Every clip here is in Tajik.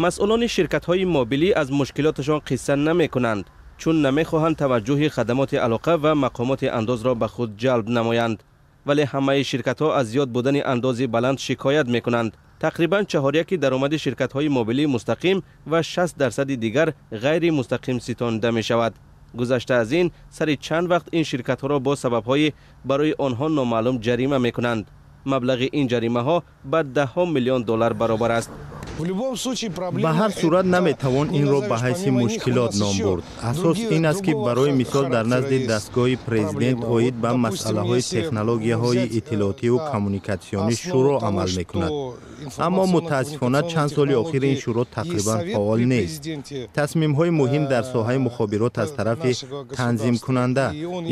Масъулони ширкатҳои мобилӣ аз мушкилоташон қисса намекунанд, чун намехоҳанд таваҷҷӯҳи хадамоти алоқа ва мақомоти андозро ба худ ҷалб намоянд. Вале ҳамаи ширкатҳо аз зиёд будани андози баланд шикоят мекунанд. Тақрибан чаҳоряки даромади ширкатҳои мобилӣ мустақим ва 60% дигар ғайримустақим ситонида мешавад. Гузашта аз ин, сари чанд вақт ин ширкатҳоро бо сабабҳои барои онҳо номаълум ҷарима мекунанд. Маблағи ин ҷаримаҳо ба даҳҳо миллион доллар баробар аст. Ба ҳар сурат, наметавон инро ба ҳайси мушкилот ном бурд. Асос ин аст, ки барои мисол дар назди дастгоҳи президент оид ба масъалаҳои технологияҳои иттилоотиву коммуникатсионӣ шӯро амал мекунад, аммо мутаассифона чанд соли охир ин шӯро тақрибан фаъол нест. Тасмимҳои муҳим дар соҳаи мухобирот аз тарафи танзимкунанда,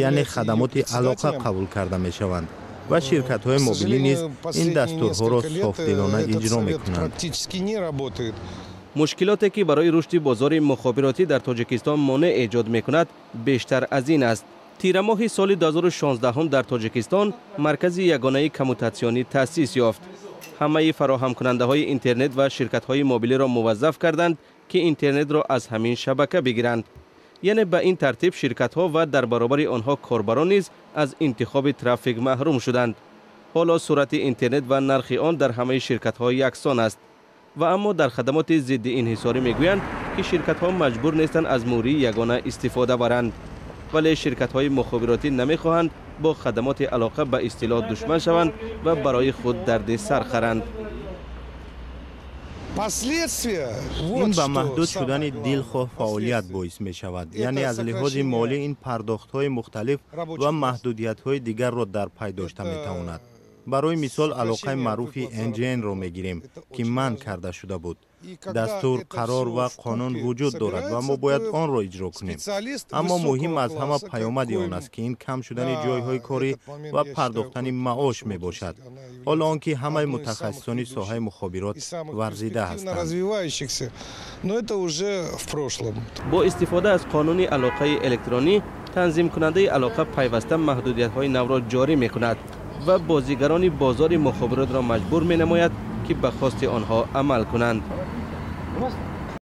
яъне хадамоти алоқа, қабул карда мешаванд ва ширкатҳои мобилӣ низ ин дастурҳоро софдилона иҷро мекунанд. Мушкилоте, ки барои рушди бозори мухобиротӣ дар Тоҷикистон монеъ эҷод мекунад, бештар аз ин аст. Тирамоҳи соли 2016 дар Тоҷикистон маркази ягонаи коммутатсионӣ таъсис ёфт. Ҳамаи фароҳамкунандаҳои интернет ва ширкатҳои мобилиро муваззаф карданд, ки интернетро аз ҳамин шабака бигиранд. Яъне ба ин тартиб ширкатҳо ва дар баробари онҳо корбарон низ аз интихоби трафик маҳрум шуданд. Ҳоло суръати интернет ва нархи он дар ҳамаи ширкатҳо яксон аст. Ва аммо дар хадамоти зидди инҳисорӣ мегӯянд, ки ширкатҳо маҷбур нестанд аз мӯрии ягона истифода баранд. Вале ширкатҳои мухобиротӣ намехоҳанд бо хадамоти алоқа ба истилоҳ душман шаванд ва барои худ дарди сар хӯранд. Ин ба маҳдуд шудани дилхоҳ фаъолият боис мешавад, яъне аз лиҳози молӣ ин пардохтҳои мухталиф ва маҳдудиятҳои дигарро дар пай дошта метавонад. Барои мисол, алоқаи маъруфи NGN-ро мегирем, ки манъ карда шуда буд. Дастур, қарор ва қонун вуҷуд дорад ва мо бояд онро иҷро кунем, аммо муҳим аз ҳама паёмади он аст, ки ин кам шудани ҷойҳои корӣ ва пардохтани маош мебошад, ҳоло он ки ҳамаи мутахассисони соҳаи мухобирот варзида ҳастанд. Бо истифода аз қонуни алоқаи электронӣ, танзимкунандаи алоқа пайваста маҳдудиятҳои навро ҷорӣ мекунад ва бозигарони бозори мухобиротро маҷбур менамояд, ки ба хости онҳо амал кунанд.